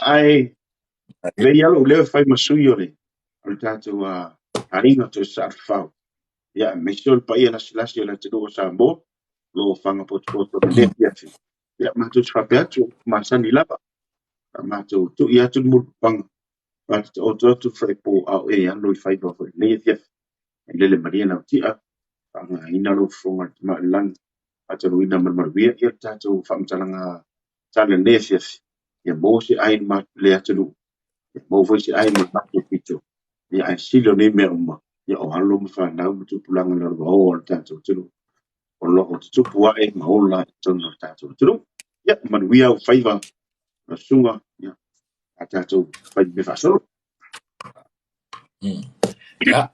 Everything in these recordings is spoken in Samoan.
Ae vei lava lou leo e fai ma sui o le tatou aiga toe Salefao. Ia, aemaise o le paia lasilasi o le atunuu o Samoa, o lo o ofaga potopoto i lenei afiafi. Ia, matou te faapea atu, masani lava, a matou tui atu le mulipapaga, faatataoto atu le faaipo a o e alo i faiva foi i lenei afiafi. E lele malie lau tia, faaaogaina lou fofoga i le tamai lagi, faataunuuina ma le manuia ia le tatou faamatalaga tala i lenei afiafi, ia maua se ai i le atunuu, ia maua foi se ai mo le matou pito, ia ae sili o nei mea uma, ia o alo ma fanau ma tupulaga lalovaoa o le tatou atunuu o lo o tutupu ae ma ola i totonu o le tatou atunuu. Ia, manuia au faiva, lau susuga, ia, a tatou fai mea faasolo. Ia.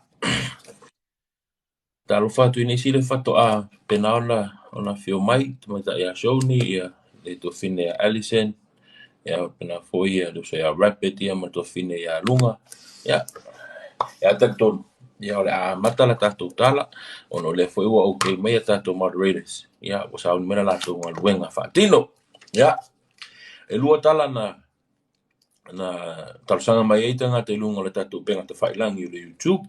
Talofa atu i nisi le faatoa pena ona afio mai, tamaitai ia Shoni, ia le tuafafine ia Allison, ia pena foi ia le uso ia Rabbit ia ma le tuafafine ia Luga. Ia, ia talitonu, ia o le a amata la tatou tala, ona o lea foi ua okay mai a tatou moderators. Ia, ua sauni mai la latou galuega faatino. Ia, e lua tala na talosaga mai ai tagata i luga o le tatou upega tafailagi o le YouTube.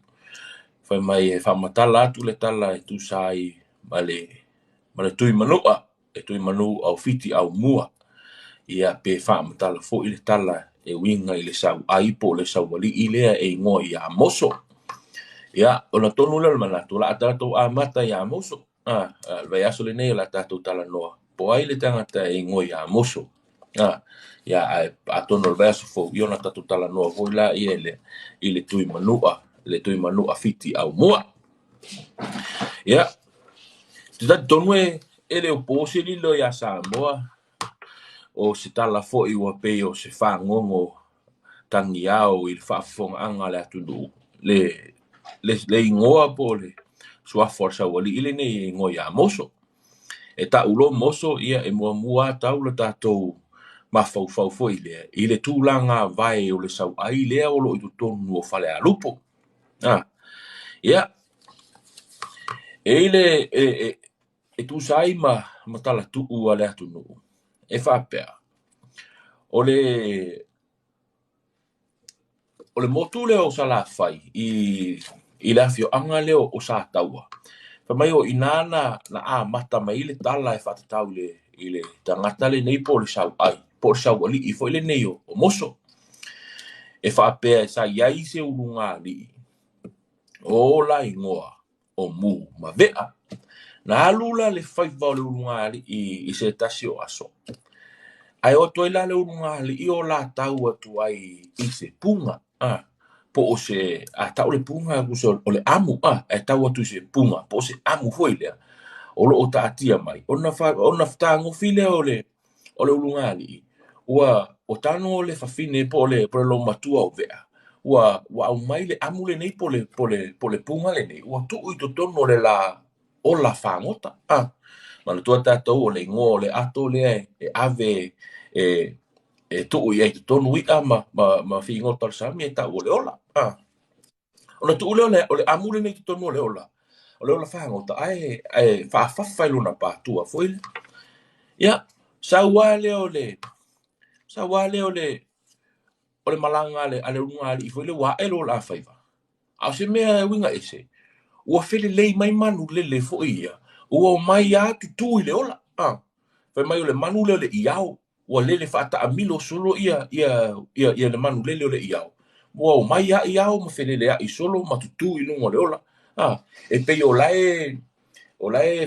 Fai mai e faamatala atu le tala e tusa ai ma le tui manua, le tui manu au Fiti au mua. Ia pe faamatala foi le tala e uiga i le sauai po o le saualii lea e igoa ia Moso. Ia, ona tonu lea o le manatu, o le a tatou amata ia Moso. Le vaiaso lenei o le a tatou talanoa po o ai le tagata e igoa ia Moso. Ia, ae atonu o le vaiaso fou, ia ona tatou talanoa foi lea i le tui manua, le tui manua Fiti au mua. Ia, te talitonu e le o po se lilo iā Samoa, o se tala foi ua pei o se fagogo tagiao i le faafofogaaga a le atunuu, le igoa po o le suafa o le saualii lenei e igoa ia Moso. E tau loa Moso, ia e muamua lava tau le tatou mafaufau foi lea i le tulaga vae o le sauai lea o lo o i totonu o Falealupo. Ia, e i le e tusa ai ma talatuu a le atunuu, e faapea, o le motu lea o Salafai i le afioaga lea o Sataua, fai mai o i ina na amata mai ai le tala e faatatau i le tagata lenei po o le sauai, po o le saualii foi lenei o Moso. E faapea sa i ai se ulugalii o la igoa o Mu ma Vea. Na alu la le faiva o le ulugalii i se tasi o aso, ae o atu ai la le ulugalii o latau atu ai i se puga, po o se, a tau le puga tusa o le amu, ae tau atu i se puga, po o se amu foi lea, o lo o taatia mai, ona fetagofi lea o le ulugalii, ua tago le fafine po o le loomatua o Vea, ua aumai le amu lenei po o le puga lenei, ua tuu i totonu o le la ola fagota. Manatua tatou o le igoa o le ato lea e ave e tuu i ai i totonu i'a ma figota o le sami e tau o le ola. Ona tuu lea o le amu lenei i totonu o le ola fagota, ae faafafa i lona patua foi lea. Ia, sau lava lea o le malaga a le ulugalii foi lea ua ae lo la faiva. A o se mea e uiga ese, ua felelei mai manu lele foi ia, ua omai lava tutū i le ola. Fai mai o le manu lea o le iao, ua lele faataamilo solo ia le manu lele o le iao. Ua omai lava iao ma feleleai solo ma tutū i luga o le ola. E pei o la e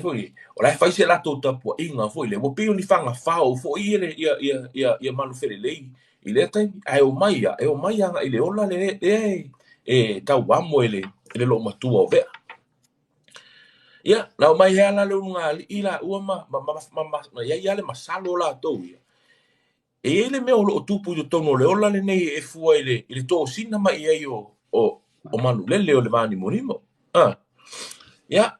foi, o la e fai se latou tapuaiga foi lea, ua pei o ni fagafao foi ia manu felelei i lea taimi. Ae omai ia, e omai agai i le ola lea e tauamo e le loomatua o Vea. Ia, na omai hea la le ulugalii la ua ma iai lava le masalo latou ia. E i ai le mea o lo o tupu i totonu o le ola lenei e fua i le tosina mai i ai o manu lele o le vanimonimo. Ia,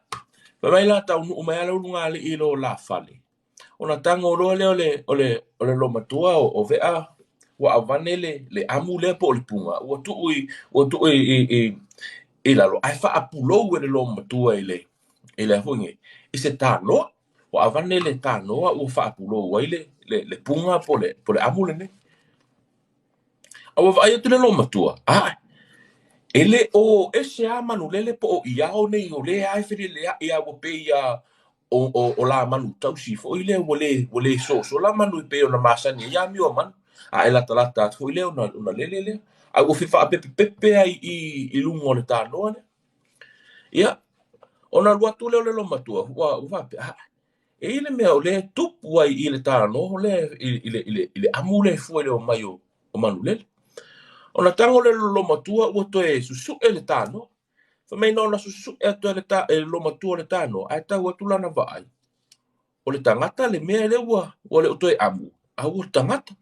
fai mai la taunuu mai lava le ulugalii i lo la fale. Ona tago loa lea o le loomatua o Vea, ua avane le amu lea po o le puga, ua tuu i lalo, ae faapulou e le loomatua i le foi nei, i se tanoa. Ua avane le tanoa ua faapulou ai le puga po o le amu lenei. A ua vaai atu le loomatua, ae, e le o ese lava manulele po o iao nei o lea lava e feleleai a ua pei a o la manu tausi foi lea ua le sosola manu e pei ona masani ai amio a manu, a e latalata atu foi lea ona lele lea, a ua fefaapepepepe ai i luga o le tanoa lea. Ia, ona alu atu lea o le loomatua ua faapea, ae, e i ai le mea o lea e tupu ai i le tanoa lea i le amu lea e fua i le omai o manulele. Ona tago lea o le loomatua ua toe susue le tanoa. Fai mai na ona susue atu e le loomatua le tanoa, ae tau atu lana vaai, o le tagata le mea lea ua le o toe amu, a ua tagata.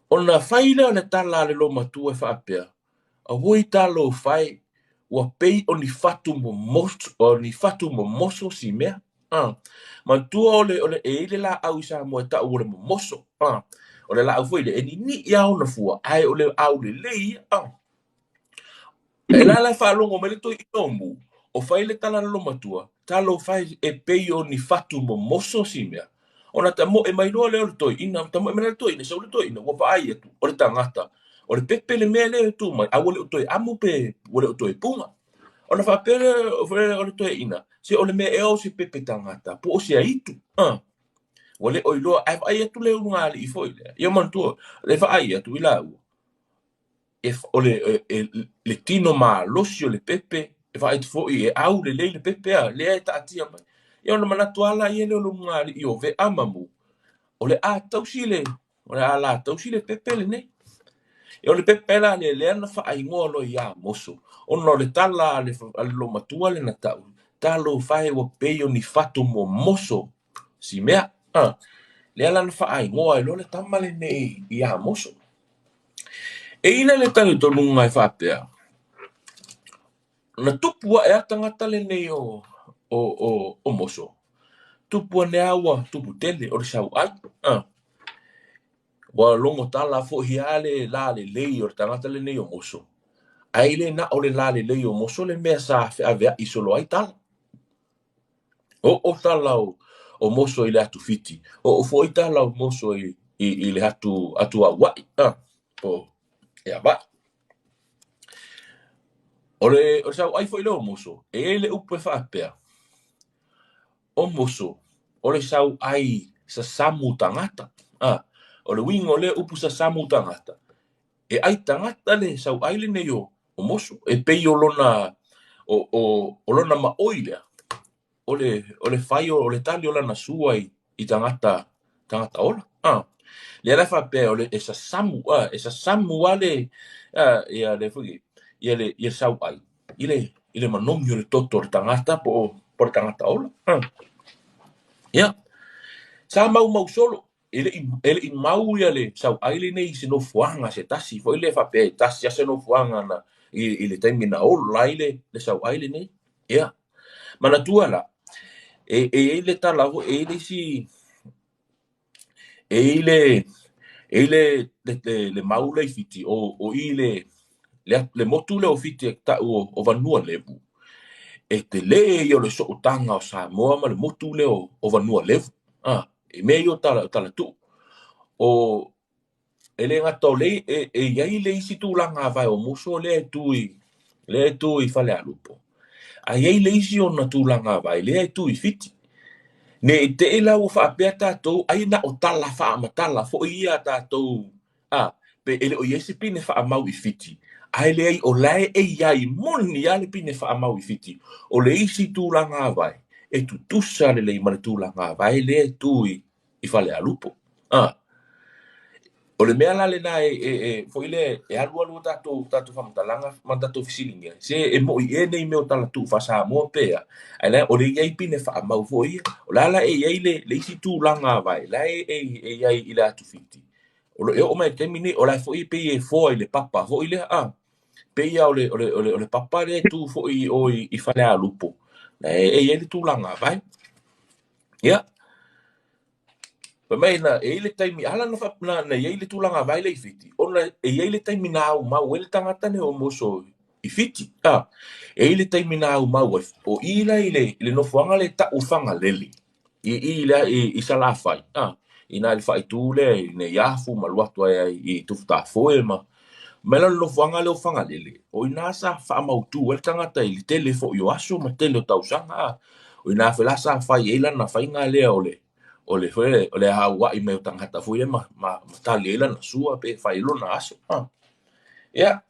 Ona fai lea o le tala a le loomatua e faapea, auoi talofa e, ua pei o ni fatu momoso, o ni fatu momoso si mea. Manatua o le e i ai le laau i Samoa e tau o le momoso. O le laau foi lea e ninii lava ona fua, ae o le aulelei ia. E la la e faalogo mai le toeaina o Mu, o fai le tala a le loomatua, talofa e, e pei o ni fatu momoso si mea. Ona tamoe mai loa lea o le toeaina, tamoe mai la le toeaina, sau le toeaina, ua vaai atu, o le tagata, o le pepe le mea lea e tu mai, a ua le o toe amu pe ua le o toe puga. Ona faapea lea o le toeaina, se o le mea ea o se pepe tagata, po o se aitu. Ua le o iloa, ae vaai atu le ulugalii foi lea, ia manatua, le vaai atu i laua, o le tino malosi o le pepe, e vaai atu foi e au lelei le pepe a, lea e taatia mai. Ia ona manatu lava laia lea o le ulugalii o Vea ma Mu, o le a tausi le, o le a la tausi le pepe lenei. O le pepe la lea, lea na faaigoa loa ia Moso, ona o le tala a le loomatua lea na tau, talofa e ua pei o ni fatu momoso si mea. Lea la na faaigoa ai loa le tama lenei ia Moso. E i ai le talitonuga e faapea, na tupu ae a tagata lenei o Moso, tupu ane a ua tupu tele o le sauai. Ua logo tala foi a le lalelei o le tagata lenei o Moso, ae le na o le lalelei o Moso le mea sa feaveai solo ai tala. Oo tala o Moso i le atu Fiti, oo foi tala o Moso i le atu Auai, po e Ava'i. O le sauai foi lea o Moso, e i ai le upu e faapea, o Moso, o le sauai sasamu tagata. O le uiga o lea upu sasamu tagata, e ai tagata le sauai lenei o Moso, e pei o lona o lona maoi lea, o le fai o le tali o lana sua i tagata ola. Lea la e faapea o le e sasamu, e sasamu lava le ia le foi ia le sauai i le manogi o le toto o le tagata po o le tagata ola. Ia, sa maumau solo, e le i mau ia le sauai lenei i se nofoaga se tasi foi lea faapea e tasi lava se nofoaga na i le taimi na ola ai le sauai lenei. Ia, manatua la, e i ai le tala foi, e i ai le isi, e i ai le mau lea i Fiti, o i le motu lea o Fiti e tau o Vanua Levu, e tele ia o le sootaga o Samoa ma le motu lea o Vanua Levu. E mea ia o talatuu. O e le gata o le e i ai le isi tulaga vae o Moso lea e tu i Falealupo, ae i ai le isi ona tulaga vae lea e tu i Fiti. Ne i te i la ua faapea tatou ai na o tala faamatala foi ia tatou, pe e le o i ai se pine faamau i Fiti, ae leai o la e i ai moni lava le pine faamau i Fiti. O le isi tulaga vae e tutusa lelei ma le tulaga vae lea e tu i Falealupo. O le mea la lena e foi lea e alu alu tatou faamatalaga ma tatou fesiligia, se e moi ea nei mea o talatuu faa-Samoa pe a, ae la o le i ai pine faamau foi ia. O le a la e i ai le isi tulaga vae la e i ai i le atu Fiti. O lo e oo mai i le taimi nei, o la foi e pei e foa i le papa foi lea, pei lava o le papa lea e tu foi o i Falealupo, la e i ai le tulaga vae. Ia, fai mai na e i ai le taimi, ala na i ai le tulaga vae lea i Fiti, ona e i ai le taimi na aumau ai le tagata lea o Moso i Fiti. E i ai le taimi na aumau ai, o i la i le nofoaga lea e tau Fagalele, i Salafai, i na i le faaitu lea i Neiafu ma alu atu ai i Tufutafoe ma. Mai la o le nofoaga lea o Fagalele, o i ina sa faamautu ai le tagata i le tele foi o aso ma tele o tausaga a. O i ina foi la sa fai ai lana faiga lea o le o le foi lea o le auai mai o tagata foi lea ma tali ai lana sua pe fai ai lona aso. Ia,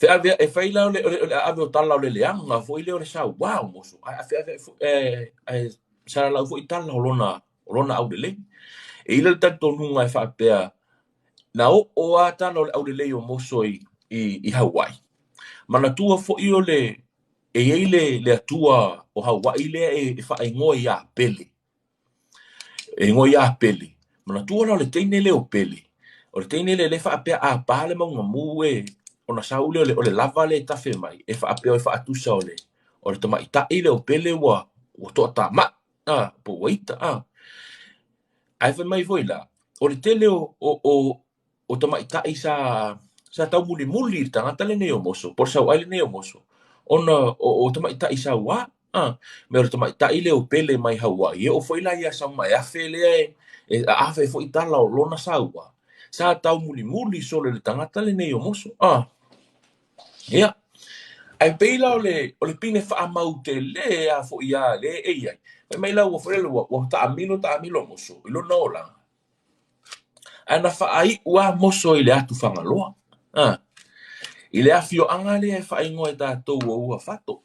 feaveai e fai la o le aave o tala o le leaga foi lea o le sauā o Moso, ae feaveai foi ae salalau foi tala o lona aulelei. E i ai le talitonuga e faapea na oo lava tala o le aulelei o Moso i Hawaii. Manatua foi o le e i ai le atua o Hawaii lea e faaigoa ia Pele. E igoa ia Pele. Manatua la o le teine lea o Pele, o le teine lea lea e faapea a pa le mauga mu e ona sau lea o le lava lea e tafe mai e faapea e faatusa o le tamaitai lea o Pele ua toatamai, po ua ita. Ae fai mai foi la, o le tele o tamaitai sa taumulimuli i le tagata lenei o Moso, po o le sauai lenei o Moso, ona o tamaitai sauā. Me o le tamaitai lea o Pele mai Hawaii, e oo foi la ia Saumaeafe lea e aafe foi tala o lona sauā, sa taumulimuli solo i le tagata lenei o Moso. Ia, ae pei la o le pine faamau tele a foi a lea e i ai. Fai mai la ua foi lele ua taamilo taamilo Moso i lona olaga. Ae na faaiu lava Moso i le atu Fagaloa. I le afioaga lea e faaigoa e tatou o Uafato.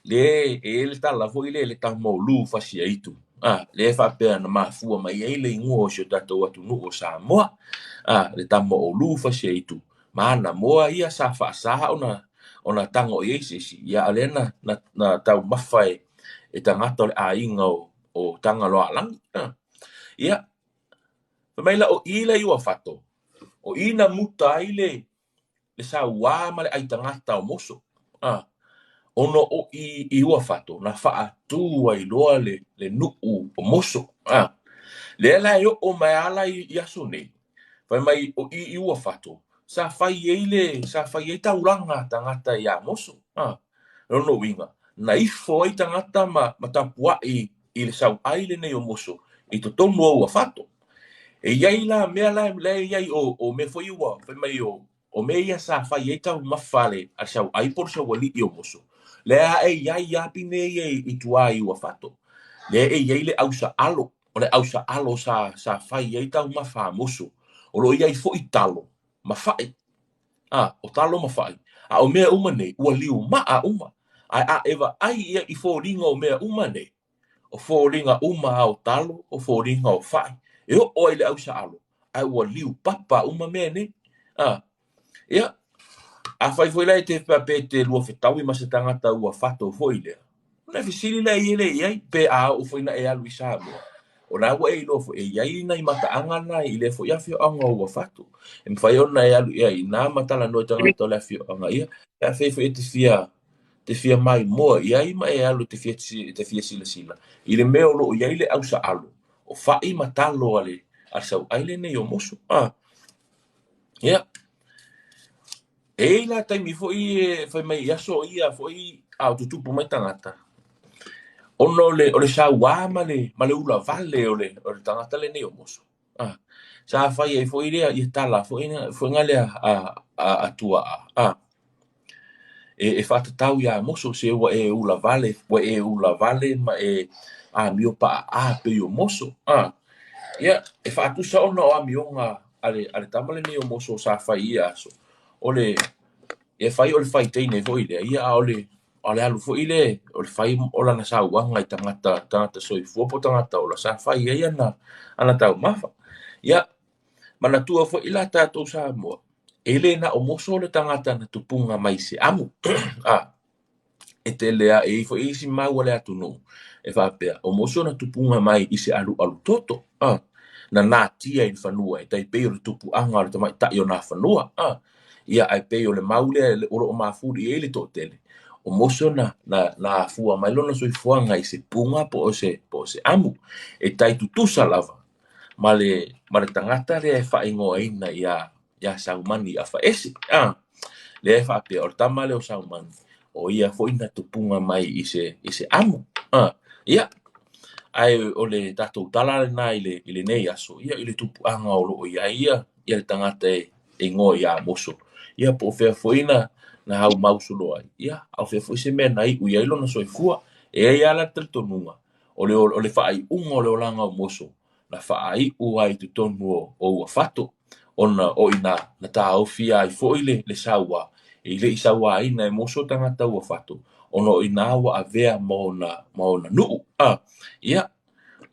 Lea e i ai le tala foi lea le tama o Lu Fasiaitu. Lea e faapea na mafua mai ai le igoa o si o tatou atunuu o Samoa. Le tama o Lu Fasiaitu. Ma ana moa ia sa faasa ona tago i ai se isi. Ia a o lea na taumafa e tagata o le aiga o Tagaloaalagi. Ia, fai mai la o i la i Uafato, o i na muta ai le sauā ma le ai tagata o Moso. Ona o i Uafato na faatu ai loa le nuu o Moso. Lea la e oo mai ala i aso nei, fai mai o i Uafato, sa fai ai taulaga tagata ia Moso. Lona uiga, na ifo ai tagata ma tapuai i le sauai lenei o Moso i totonu o Uafato. E i ai la mea la e i ai o mea foi ua fai mai o mea ia sa fai ai taumafa a le sauai po o le saualii o Moso. Lea e i ai a pine ia i tua i Uafato. Lea e i ai le ausaalo, o le ausaalo sa fai ai taumafa a Moso. O lo o i ai foi talo ma fai. O talo ma fai. A o mea uma nei, ua liu maa uma. Ae a e vaai ia i foliga o mea uma nei, o foliga uma a o talo, o foliga o fai. E oo ai le ausaalo, ae ua liu papa uma mea nei. Ia, a fai foi la e te pe te lua fetaui ma se tagata Uafato foi lea. Ona e fesili lea i ele i ai, pe a oo foi na e alu i Samoa. O la ua e iloa foi, e i ai nai mataaga na i lea foi afioaga o Uafato. E mafai ona e alu i ai nā matalanoa i tagata o le afioaga ia. Pe a fai foi e te fia maimoa i ai ma e alu te fia silasila. I le mea o loo i ai le ausaalo, o fai ma talo a le sauai lenei o Moso. Ia. E i ai la taimi foi e fai mai i aso ia foi a o tutupu mai tagata. Ona o le sauā ma le ulavale o le tagata lenei o Moso. Sa fai ai foi lea ia tala foi nga lea a tuaa. E faatatau ia Moso se ua e ulavale ma e amio paa pei o Moso. Ia, e faatusa ona o amioga a le tama lenei o Moso sa fai ia aso. O le e fai o le fai teine foi lea, ia a o le alu foi le o le fai o lana sauaga i tagata soifua po tagata ola sa fai ai ana taumafa. Ia, manatua foi la tatou Samoa, e le na o Moso le tagata na tupunga mai se amu. E tele a e i foi isi mau a le atunuu e faapea o Moso na tupunga mai i se alualu toto. Na natia i le fanua e tai pei o le tupuaga o le tamaitai o nā fanua. Ia ae pei o le mau lea o loo mafuli i ai le toatele. O Moso na afua mai lona soifuaga i se punga po o se amu. E tai tutusa lava ma le tagata lea e faaigoaina ia Saumani Afaese. Lea e faapea o le tama lea o Saumani, o ia foi na tupunga mai i se amu. Ia, ae o le tatou tala lena i lenei aso, ia i le tupuaga o loo i ai ia le tagata e e igoa ia Moso. Ia po o fea foi na na haumausolo ai, ia, a o fea foi se mea na iu i ai lona soifua. E i ai lava la le talitonuga, o le faaiuga o le olaga o Moso, na faaiu ai i totonu o Uafato, ona o i inā na taofia ai foi le saua, e le i sauaina e Moso tagata Uafato, ona o i inā ua avea ma ona nuu. Ia,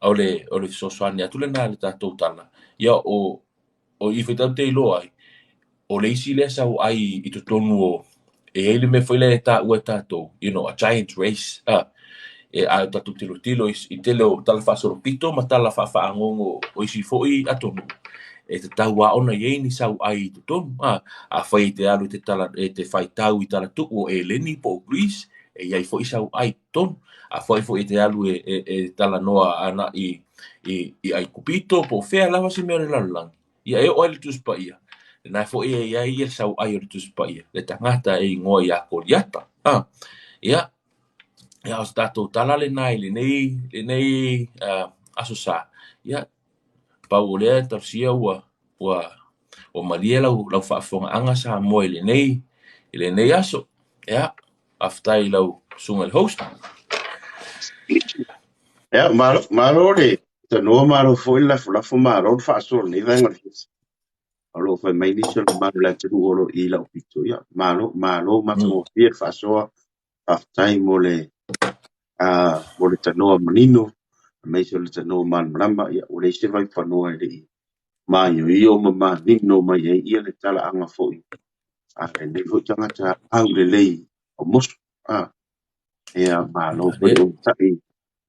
o le fesoasoani atu lena i le tatou tala, ia o i foi tatou te iloa ai, o le isi lea sauai i totonu o, e i ai le mea foi lea e taua e tatou, you know, a giant race, e a tatou tilotilo i tele o tala faasolopito ma tala faafagogo o isi foi atunuu, e tatau lava ona i ai ni sauai i totonu. Afai e te alu e te faitau i talatuu o Eleni po o Greece, e i ai foi sauai i totonu. Afai foi e te alu e talanoa agai i Aikupito po o fea lava se mea o le lalolagi, ia e oo ai le Tusi Paia, lena foi e i ai le sauai o le Tusi Paia, le tagata e igoa ia Koliata. Ia, o se tatou tala lena i lenei aso sa. Ia, pau o lea talosia ua malie lau faafofogaaga Samoa i lenei aso. Ia, faafetai i lau susuga i le host. Ia, malo le tanoa, malo foi le lafolafo, malo le faasoa lenei vaega o le fiafi. O lo o fai mai nisi o le mamalu o le atunuu o lo o i lau pito. Ia, malo, malo matagofie le faasoa. Faafetai mo le tanoa manino, aemaise o le tanoa malamalama. Ia, ua leai se vaifanua e le i maioio ma manino mai ai ia le talaaga foi a lenei foi tagata aulelei o Moso. Ia, malo foi le onosai.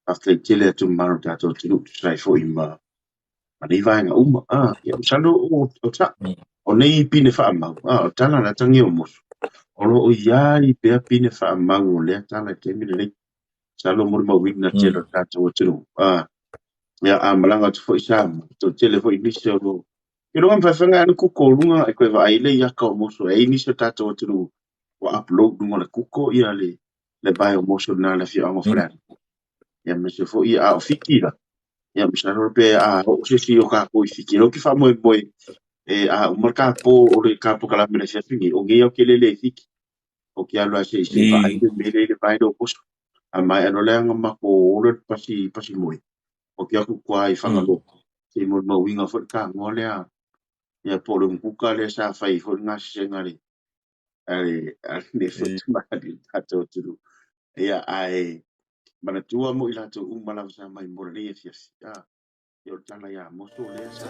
Faafetai tele atu mamalu o le tatou atunuu tusa ai foi ma nei vaega uma. Ia, masalo o nei pine faamau, o tala la tangi o Moso, o lo o iai pea pine faamau o lea tala i taimi lenei. Masalo mo le mauina tele o le tatou atunuu. Ia, a malaga atu foi Samoa, toatele foi nisi o lo i luga mawhaiwhanga anu kuko lunga e koe vaai le iaka o Moso, e ai nisi o tatou atunuu ua upload lunga le kuko ia le vae o Moso na le afioaga o Falealili. Ia ma se foi a o Fiti la. Ia masalo pe a o se si o ka ko i Fiti lo ki faamoemoe e a uma le ka po o le ka polokalame le afiafi nei, o nei au ke lele i Fiti. O ke alu a se i vaai le mele i le vae o Moso. A mai ano le anga ma ko olo le pasi moe. O ke aku kua i Fagaloa. Se mo mauinga foi ka ngoa lea. Ia po le mkuka le sa fai foi ngā sisenga le ale foi tumali tatou atunuu. Ia ae manatua mo i latou uma lava sa mai mo lenei afiafi. Ia o le tala ia Moso lea sa.